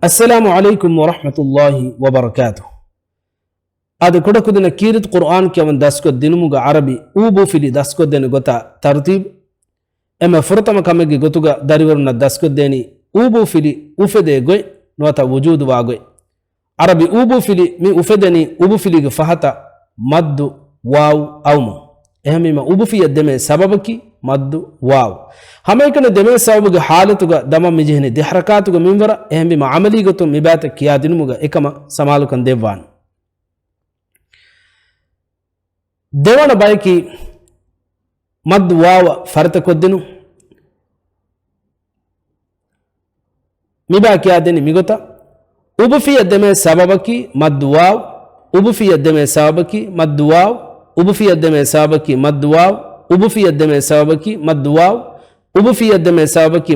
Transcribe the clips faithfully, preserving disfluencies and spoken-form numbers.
އައްސަލާމު ޢަލައިކުމް ވަރަޙްމަތުﷲި ވަބަރަކާތުހު. އާދެ، ކުޑަކުދިންނަށް ކީރިތި ޤުރުއާން ކިޔަވަން ދަސްކޮށްދިނުމުގަ ޢަރަބި އޫބޫފިލި ދަސްކޮށްދޭނެ ގޮތާ ތަރުތީބު. އެންމެ ފުރަތަމަ ކަމެއްގެ ގޮތުގަ ދަރިވަރުންނަށް ދަސްކޮށްދޭނީ އޫބޫފިލި އުފެދޭ ގޮތް ނުވަތަ ވުޖޫދުވާ ގޮތް. ޢަރަބި އޫބޫފިލި މި އުފެދެނީ އުބުފިލީގެ ފަހަތަށް މައްދު ވާވް އައުމުން. އެހެންވީމަ އުބުފިޔަށް ދެމޭ ސަބަބަކީ މައްދު ވާވް. ހަމައެކަނި ދެމޭ ސަބަބުގެ ޙާލަތުގަ ދަމަން މިޖެހެނީ ދެ ޙަރަކާތުގެ މިންވަރަށް. އެހެންވީމަ ޢަމަލީ ގޮތުން މިބައިތައް ކިޔާދިނުމުގަ އެކަމަށް ސަމާލުކަން ދެއްވާނެ. ދެވަނަ ބަޔަކީ މައްދު ވާވަށް ފަރިތަކޮށްދިނުން. މިބާ ކިޔާދެނީ މިގޮތަށް. އުބުފިޔަށް ދެމޭ ސަބަބަކީ މައްދު ވާވް. އުބުފިޔަށް ދެމޭ ސަބަބަކީ މައްދު ވާވް. އުބުފިޔަށް ދެމޭ ސަބަބަކީ މައްދު ވާވް. އުބުފިޔަށް ދެމޭ ސަބަބަކީ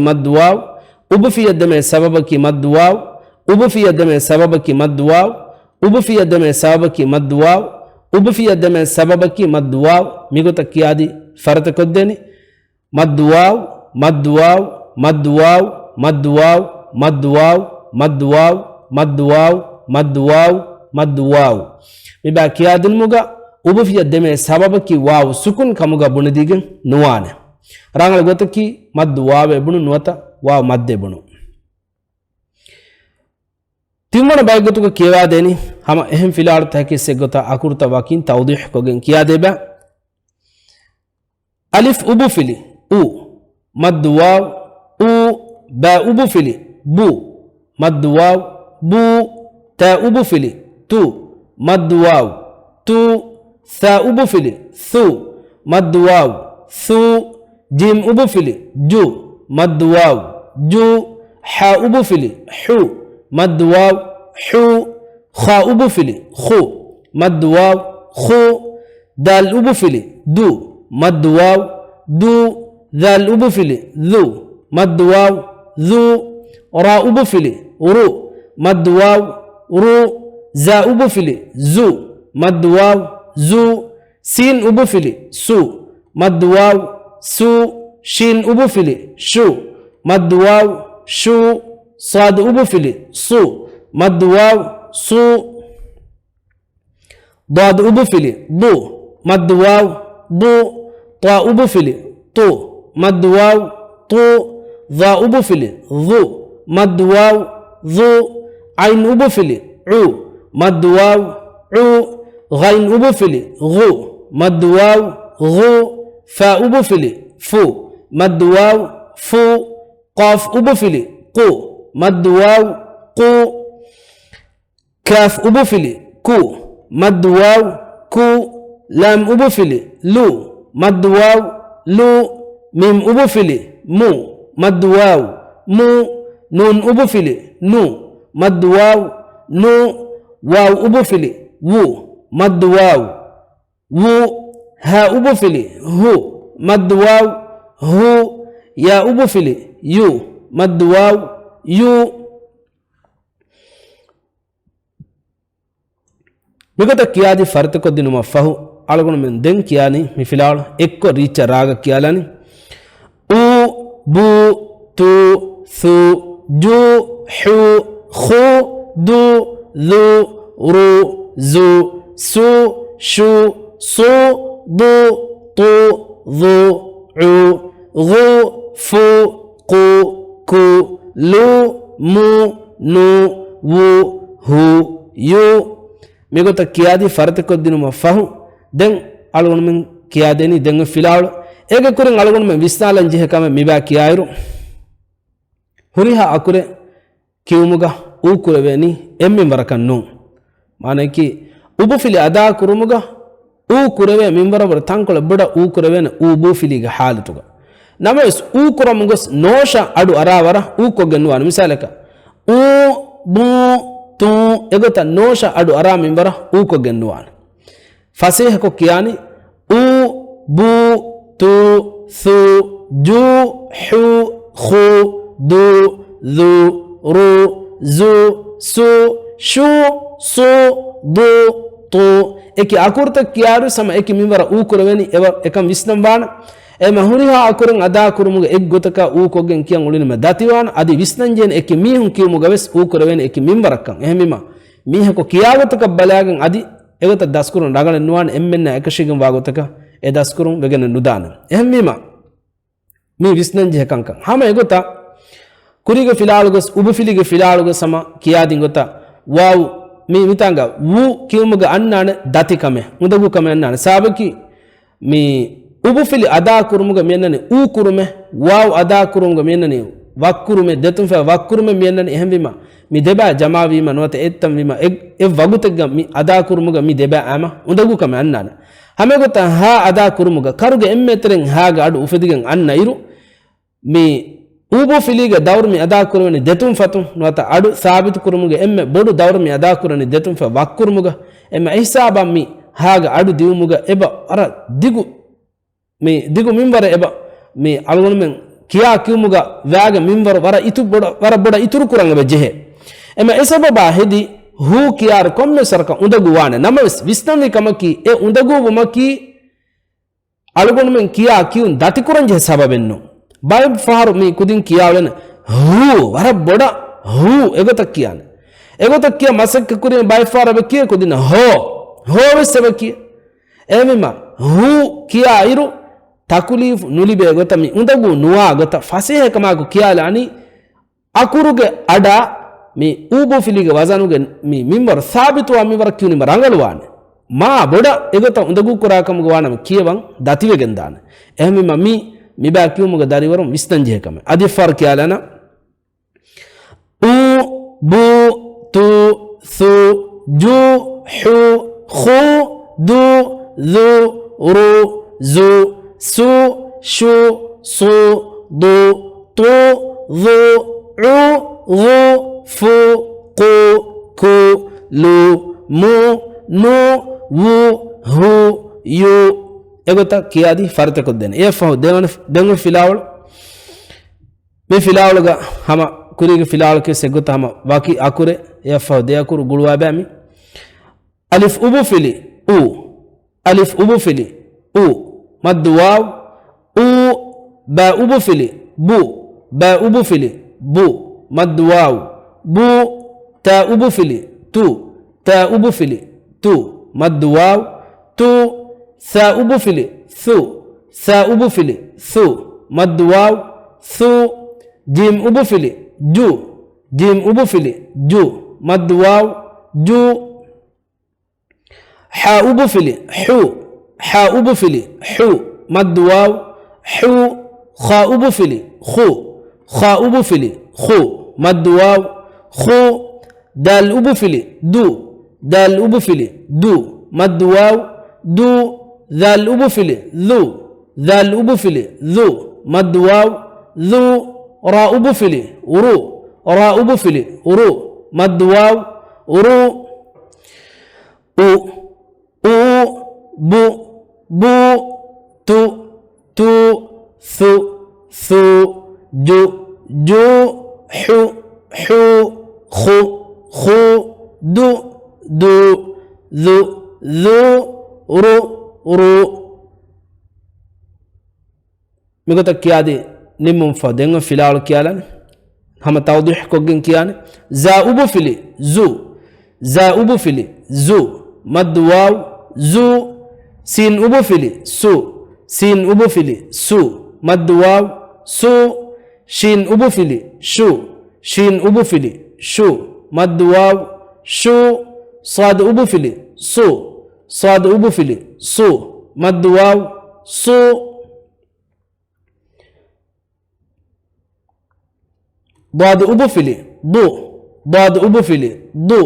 މައްދު ވާވް. އުބުފިޔަށް ދެމޭ ސަބަބަކީ މައްދު ވާވް. އުބުފިޔަށް ދެމޭ ސަބަބަކީ މައްދު ވާވް. އުބުފިޔަށް ދެމޭ ސަބަބަކީ މައްދު ވާވް. މިގޮތަށް ކިޔާދީ ފަރިތަކޮށްދޭނީ. މައްދު ވާވް، މައްދު ވާވް، މައްދު ވާވް، މައްދު ވާވް، މައްދު ވާވް، މައްދު ވާވް، މައްދު ވާވް، މައްދު ވާވް. މިބާ ކިޔާދިނުމުގަ އުބުފިޔަށް ދެމޭ ސަބަބަކީ ވާވް ސުކުން ކަމުގަ ބުނެދީގެން ނުވާނެ. ރަނގަޅު ގޮތަކީ މައްދު ވާވޭ ބުނުން ނުވަތަ ވާވް މައްދޭ ބުނުން. ތިންވަނަ ބައެއްގޮތުގަ ކިޔަވާދޭނީ ހަމަ އެހެން ފިލާވަޅުތަކަކީ އެއްގޮތަށް އަކުރުތައް ވަކިން ތައުޟީޙުކޮށްގެން ކިޔާދޭބަ. އަލިފް އުބުފިލި، އު. މައްދު ވާވް، އޫ. ބާ އުބުފިލި، ބު. މައްދު ވާވް، ބޫ. ތާ އުބުފިލި، ތު. މައްދު ވާވް، ތު. ޘާ އުބުފިލި، ޘު. މައްދު ވާވް، ޘު. ޖީމް އުބުފިލި، ޖު. މައްދު ވާވް، ޖު. ޙާ އުބުފިލި، ޙު. މައްދު ވާވް، ޙު. ޚާ އުބުފިލި، ޚު. މައްދު ވާވް، ޚު. ދާލް އުބުފިލި، ދު. މައްދު ވާވް، ދު. ޛާލް އުބުފިލި، ޛު. މައްދު ވާވް، ޛު. ރާ އުބުފިލި، ރު. މައްދު ވާވް، ރު. ޒާ އުބުފިލި، ޒު. މައްދު ވާވް، ޒު. ސީން އުބުފިލި، ސު. މައްދު ވާވް، ސު. ޝީން އުބުފިލި، ޝު. މައްދު ވާވް، ޝު. ޞާދު އުބުފިލި، ޞު. މައްދު ވާވް، ޞު. ޟާދު އުބުފިލި، ޟު. މައްދު ވާވް، ޟު. ޠާ އުބުފިލި، ޠު. މައްދު ވާވް، ޠު. ޡާ އުބުފިލި، ޡު. މައްދު ވާވް، ޡު. ޢައިން އުބުފިލި، ޢު. މައްދު ވާވް، ޢު. ޣައިން އުބުފިލި، ޣު. މައްދު ވާވް، ޣު. ފާ އުބުފިލި، ފު. މައްދު ވާވް، ފު. ޤާފް އުބުފިލި، ޤު. މައްދު ވާވް، ޤު. ކާފް އުބުފިލި، ކު. މައްދު ވާވް، ކު. ލާމް އުބުފިލި، ލު. މައްދު ވާވް، ލު. މީމް އުބުފިލި، މު. މައްދު ވާވް، މު. ނޫން އުބުފިލި، ނު. މައްދު ވާވް، ނު. ވާވް އުބުފިލި، ވު. މައްދު ވާވް، ވު. ހާ އުބުފިލި، ހު. މައްދު ވާވް، ހު. ޔާ އުބުފިލި، ޔު. މައްދު ވާވް، ޔު. މިގޮތަށް ކިޔާދީ ފަރިތަކޮށްދިނުމަށް ފަހު، އަޅުގަނޑުމެން ދެން ކިޔާނީ މި ފިލާވަޅު އެއްކޮށް ރީއްޗަށް ރާގަށް ކިޔާލާނީ. އު، ބު، ތު، ޘު، ޖު، ޙު، ޚު، ދު، ޛު، ރު، ޒު، ސު، ޝު، ޞު، ޟު، ޠު، ޡު، ޢު، ޣު، ފު، ޤު، ކު، ލު، މު، ނު، ވު، ހު، ޔު. މިގޮތަށް ކިޔާދީ ފަރިތަކޮށްދިނުމަށް ފަހު، ދެން އަޅުގަނޑުމެން ކިޔާދޭނީ ދެން އޮތް ފިލާވަޅު. އޭގެ ކުރިން އަޅުގަނޑުމެން ވިސްނާލަން ޖެހޭ ކަމެއް މިބާ ކިޔާއިރު، ހުރިހާ އަކުރެއް ކިޔުމުގަ އޫ ކުރެވޭނީ އެއް މިންވަރަކަށް ނޫން. މާނައަކީ، އުބުފިލި އަދާ ކުރުމުގަ އޫ ކުރެވޭ މިންވަރަށް ވުރެ ތަންކޮޅެއް ބޮޑަށް އޫ ކުރެވޭނެ އޫ ބޫފިލީގެ ޙާލަތުގަ. ނަމަވެސް، އޫ ކުރަމުން ގޮސް ނޯޝަ އަޑު އަރާ ވަރަށް އޫ ކޮށްގެން ނުވާނެ. މިސާލަކަށް، އޫ، ބޫ، ތޫ، އެގޮތަށް ނޯޝަ އަޑު އަރާ މިންވަރަށް އޫ ކޮށްގެން ނުވާނެ. ފަސޭހަކޮށް ކިޔާނީ، އު، ބު، ތު، ޘު، ޖު، ޙު، ޚު، ދު، ޛު، ރު، ޒު، ސު، ޝު، ޞު، ޟު، ޠު. އެކި އަކުރުތައް ކިޔާއިރު ހަމަ އެކި މިންވަރަށް އޫ ކުރެވޭނީ އެވަ-، އެކަން ވިސްނަން ވާނެ. އެމަ ހުރިހާ އަކުރެއް އަދާކުރުމުގެ އެއްގޮތަކާ އޫ ކޮށްގެން ކިޔަން އުޅުނީމަ ދަތިވާން އަދި ވިސްނަންޖެހޭނެ އެކި މީހުން ކިޔުމުގަ ވެސް އޫ ކުރެވޭނެ އެކި މިންވަރަކަށް. އެހެންވީމަ، މީހަކު ކިޔާގޮތަކަށް ބަލާގެން އަދި އެގޮތަށް ދަސްކުރުން ރަނގަޅެއް ނުވާނެ، އެންމެންނާ އެކަށީގެން ވާ ގޮތަކަށް އެ ދަސްކުރުން ވެގެނެއް ނުދާނެ. އެހެންވީމަ، މީ ވިސްނަންޖެހޭ ކަންކަން. ހަމަ އެގޮތަށް ކުރީގެ ފިލާވަޅުގަސް، އުބުފިލީގެ ފިލާވަޅުގަސް ހަމަ ކިޔާދިން ގޮތަށް ވާވު މީ މިތާނގަ ވޫ ކިޔުމުގަ އަންނާނެ ދަތިކަމެއް، އުނދަގޫކަމެއް އަންނާނެ. ސާބަކީ މި އުބުފިލި އަދާކުރުމުގަ މިއަންނަނީ އޫ ކުރުމެއް، ވާވު އަދާކުރުމުގަ މިއަންނަނީ ވައްކުރުމެއް، ދެތުން ފައި ވައްކުރުމެއް މިއަންނަނީ. އެހެންވީމަ، މި ދެބައި ޖަމާވީމަ ނުވަތަ އެއްތަންވީމަ، އެ، އެއް ވަގުތެއްގަ މި އަދާކުރުމުގަ މި ދެބައި އަމަ އުނދަގޫކަމެއް އަންނާނެ. ހަމައެގޮތަށް ހާ އަދާކުރުމުގަ ކަރުގެ އެންމެ ތެރެއިން ހާގަ އަޑު އުފެދިގެން އަންނަ އިރު، މި އޫބުފިލީގެ ދައުރު މި އަދާކުރެވެނީ ދެތުން ފަތުން ނުވަތަ އަޑު ސާބިތުކުރުމުގެ އެންމެ ބޮޑު ދައުރު މި އަދާކުރަނީ ދެތުން ފަތުން ވައްކުރުމުގަ. އެމަ އެހިސާބަށް މި ހާގަ އަޑު ދިއުމުގަ އެބަ ވަރަށް ދިގު، މި ދިގު މިންވަރެއް އެބަ މި އަޅުގަނޑުމެން ކިޔާ ކިޔުމުގަ ވާގެ މިންވަރު ވަރަށް އިތު ބޮޑަ-، ވަރަށް ބޮޑަށް އިތުރު ކުރަން އެބަ ޖެހޭ. އެމަ އެ ސަބަބާ ހެދި ހޫ ކިޔާރު ކޮންމެ ސަރަކަށް އުނދަގޫ ވާނެ. ނަމަވެސް ވިސްނަންވީ ކަމަކީ އެ އުނދަގޫ ވުމަކީ އަޅުގަނޑުމެން ކިޔާ ކިޔުން ދަތިކުރަން ޖެހޭ ސަބަބެއްނު. ބައެއް ފަހަރު މި ކުދިން ކިޔާވެން ހޫ، ވަރަށް ބޮޑަށް ހޫ އެގޮތަށް ކިޔާނެ. އެގޮތަށް ކިޔާ މަސައްކަތް ކުރިން ބައެއް ފަހަރު އެބަ ކިޔޭ ކުދިން ހޯ، ހޯ ވެސް އެބަ ކިޔޭ. އެހެންވީމަ ހޫ ކިޔާ އިރު ތަކުލީފު ނުލިބޭ ގޮތަށް މި އުނދަގޫ ނުވާ ގޮތަށް ފަސޭހަކަމާއެކު ކިޔާލާނީ އަކުރުގެ އަޑާ މި އޫބުފިލީގެ ވަޒަނުގެ މި މިންވަރު ސާބިތުވާ މިންވަރަށް ކިޔުނީމަ ރަނގަޅުވާނެ. މާ ބޮޑަށް އެގޮތަށް އުނދަގޫކުރާ ކަމުގަ ވާނަމަ ކިޔަވަން ދަތިވެގެންދާނެ. އެހެންވީމަ މި، މިބާ ކިޔުމުގެ ދަރިވަރުން ވިސްނަންޖެހޭ ކަމެއް. އަދި އެއްފަހަރު ކިޔާލާނަން. އޫ، ބޫ، ތޫ، ޘޫ، ޖޫ، ޙޫ، ޚޫ، ދޫ، ޛޫ، ރޫ، ޒޫ، ސޫ، ޝޫ، ޞޫ، ޟޫ، ޠޫ، ޡޫ، ޢޫ، ޣޫ، ފޫ، ޤޫ، ކޫ، ލޫ، މޫ، ނޫ، ވޫ، ހޫ، ޔޫ. އެގޮތަށް ކިޔާދީ ފަރިތަކޮށްދޭނެ. އެއަށްފަހު ދެވަނަ، ދެން ފިލާވަޅު. މި ފިލާވަޅުގަ ހަމަ ކުރީގެ ފިލާވަޅަކީ އެއްގޮތަށް ހަމަ ވަކި އަކުރެއް، އެއަށްފަހު ދެ އަކުރު ގުޅުވާބައި މި. އަލިފް އުބުފިލި އު، އަލިފް އުބުފިލި އު، މައްދު ވާވް، އޫ، ބާ އުބުފިލި ބު، ބާ އުބުފިލި ބު، މައްދު ވާވް، ބޫ، ތާ އުބުފިލި ތު، ތާ އުބުފިލި ތު، މައްދު ވާވް، ތޫ، ޘާ އުބުފިލި ޘު، ޘާ އުބުފިލި ޘު، މައްދު ވާވް، ޘޫ، ޖީމް އުބުފިލި ޖު، ޖީމް އުބުފިލި ޖު، މައްދު ވާވް، ޖޫ، ޙާ އުބުފިލި ޙު، ޙާ އުބުފިލި ޙު، މައްދު ވާވް، ޙޫ، ޚާ އުބުފިލި ޚު، ޚާ އުބުފިލި ޚު، މައްދު ވާވް، ޚޫ، ދާލް އުބުފިލި ދު، ދާލް އުބުފިލި ދު، މައްދު ވާވް، ދޫ، ޛާލް އުބުފިލި ޛު، ޛާލް އުބުފިލި ޛު، މައްދު ވާވް، ޛޫ، ރާ އުބުފިލި ރު، ރާ އުބުފިލި ރު، މައްދު ވާވް، ރޫ، އު، އޫ، ބު، ބޫ، ތު، ތޫ، ޘު، ޘޫ، ޖު، ޖޫ، ޙު، ޙޫ، ޚު، ޚޫ، ދު، ދޫ، ޛު، ޛޫ، ރު، ރޫ. މިގޮތަށް ކިޔާދީ ނިންމުންފަ ދެން ފިލާވަޅު ކިޔާލަން. ހަމަ ތައުޟީޙްކޮށްގެން ކިޔާނެ. ޒާ އުބުފިލި ޒު، ޒާ އުބުފިލި ޒު، މައްދު ވާވް، ޒޫ، ސީން އުބުފިލި ސު، ސީން އުބުފިލި ސު، މައްދު ވާވް، ސޫ، ޝީން އުބުފިލި ޝު، ޝީން އުބުފިލި ޝު، މައްދު ވާވް، ޝޫ، ޞާދު އުބުފިލި ޞު، ޞާދު އުބުފިލި ޞު، މައްދު ވާވް، ޞޫ. ޟާދު އުބުފިލި ޟު، ޟާދު އުބުފިލި ޟު،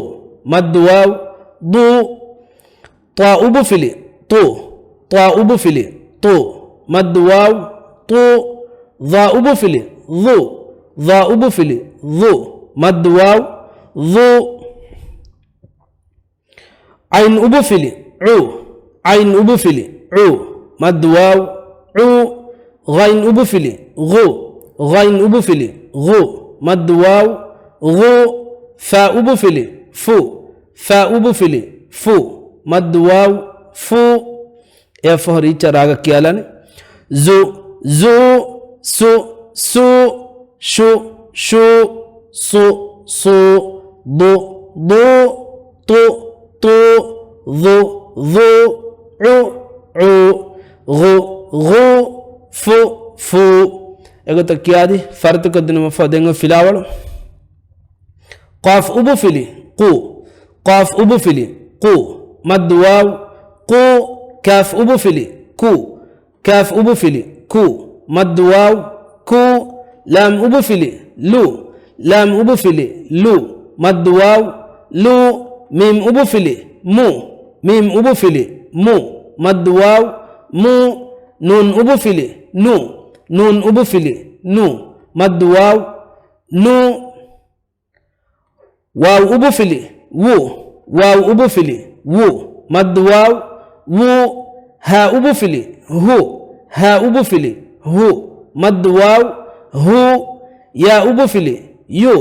މައްދު ވާވް، ޟޫ. ޠާ އުބުފިލި ޠު، ޠާ އުބުފިލި ޠު، މައްދު ވާވް، ޠޫ. ޡާ އުބުފިލި ޡު، ޡާ އުބުފިލި ޡު، މައްދު ވާވް، ޡޫ. ޢައިން އުބުފިލި ޢު، ޢައިން އުބުފިލި ޢު، މައްދު ވާވް، ޢޫ. ޣައިން އުބުފިލި ޣު، ޣައިން އުބުފިލި ޣު، މައްދު ވާވް، ޣޫ. ފާ އުބުފިލި ފު، ފާ އުބުފިލި ފު، މައްދު ވާވް، ފޫ. އެއަށްފަހު ރީއްޗަށް ރާގަށް ކިޔާލާނެ. ޒު، ޒު، ސު، ސު، ޝު، ޝޫ، ޞު، ޞޫ، ޟު، ޟޫ، ޠު، ޠޫ، ޡު، ޡޫ، ޢު، ޢޫ، ޣު، ޣޫ، ފު، ފޫ. އެގޮތަށް ކިޔާދީ ފަރިތަކޮށްދިނުމަށްފަހު ދެން އޮތް ފިލާވަޅު. ޤާފް އުބުފިލި، ޤު. ޤާފް އުބުފިލި، ޤު. މައްދު ވާވް، ޤޫ. ކާފް އުބުފިލި، ކު. ކާފް އުބުފިލި، ކު. މައްދު ވާވް، ކޫ. ލާމް އުބުފިލި، ލު. ލާމް އުބުފިލި، ލު. މައްދު ވާވް، ލޫ. މީމް އުބުފިލި، މު. މީމް އުބުފިލި، މު. މައްދު ވާވް، މޫ. ނޫން އުބުފިލި، ނު. ނޫން އުބުފިލި، ނު. މައްދު ވާވް، ނޫ. ވާވް އުބުފިލި، ވު. ވާވް އުބުފިލި، ވު. މައްދު ވާވް، ވޫ. ހާ އުބުފިލި، ހު. ހާ އުބުފިލި، ހު. މައްދު ވާވް، ހޫ. ޔާ އުބުފިލި، ޔު.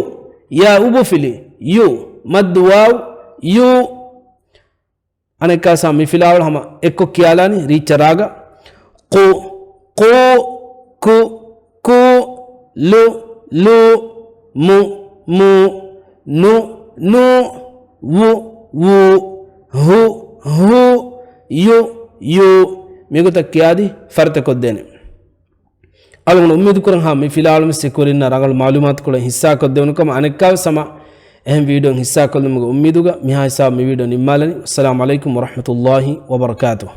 ޔާ އުބުފިލި، ޔު. މައްދު ވާވް، ޔޫ. އަނެއްކާސާ މި ފިލާވަޅު ހަމަ އެއްކޮށް ކިޔާލާނީ ރީއްޗަށް ރާގަށް. ޤު، ޤޫ، ކު، ކޫ، ލު، ލޫ، މު، މޫ، ނު، ނޫ، ވު، ވޫ، ހު، ހޫ، ޔު، ޔޫ. މިގޮތަށް ކިޔާދީ ފަރިތަކޮށްދޭނެ. އަޅުގަނޑު އުއްމީދުކުރަން ހާ މި ފިލާވަޅު މިސް އެކުވެރިންނާ ރަނގަޅު މަޢުލޫމާތުކޮޅެއް ހިއްސާކޮށްދެވުނު ކަމަށް. އަނެއްކާވެސް ހަމަ އެހެން ވީޑިއޯއެއް ހިއްސާކޮށްލުމުގެ އުއްމީދުގަ މިހާ ހިސާބު މި ވީޑިއޯ ނިންމާލަނީ. އައްސަލާމު ޢަލައިކުމް ވަރަޙްމަތުﷲި ވަބަރަކާތުހު.